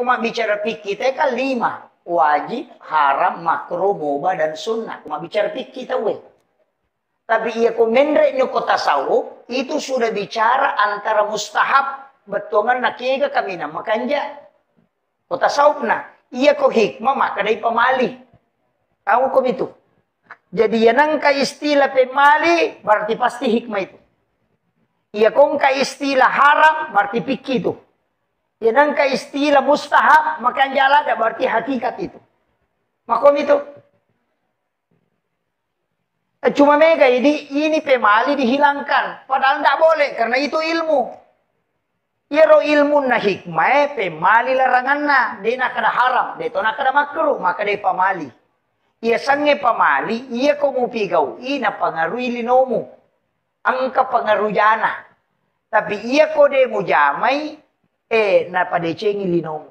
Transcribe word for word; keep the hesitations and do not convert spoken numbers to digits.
Ko mabbicara fikih te kan lima, wajib, haram, makruh, mubah, dan sunnah. Ko mabbicara fikih tauwe. Tapi iya ko menre ni ko tasawuf, itu sudah bicara antara mustahab, bettuanganna kega kaminang makanja. Ko tasawufna, iya ko hikmah maka dai pamali. Tahu ko itu. Jadi iya nangka istilah pemali berarti pasti hikmah itu. Iya ko engka istilah haram berarti fikih itu. Iya nangka istilah mustahab makanja lada berarti hakikat itu. Makomi itu. Eh, cuma mega ini, ini pemali dihilangkan. Padahal ndak boleh karena itu ilmu. Iyaro ilmunna hikmae pemali laranganna, de nakkeda haram, de to nakkeda makruh, maka de pamali. Iya sangnge pamali, iya ko mupigau'i napangarui linomu. Engka pangarujana. Tapi iya ko de mujamai, eh, napadecengi linomu.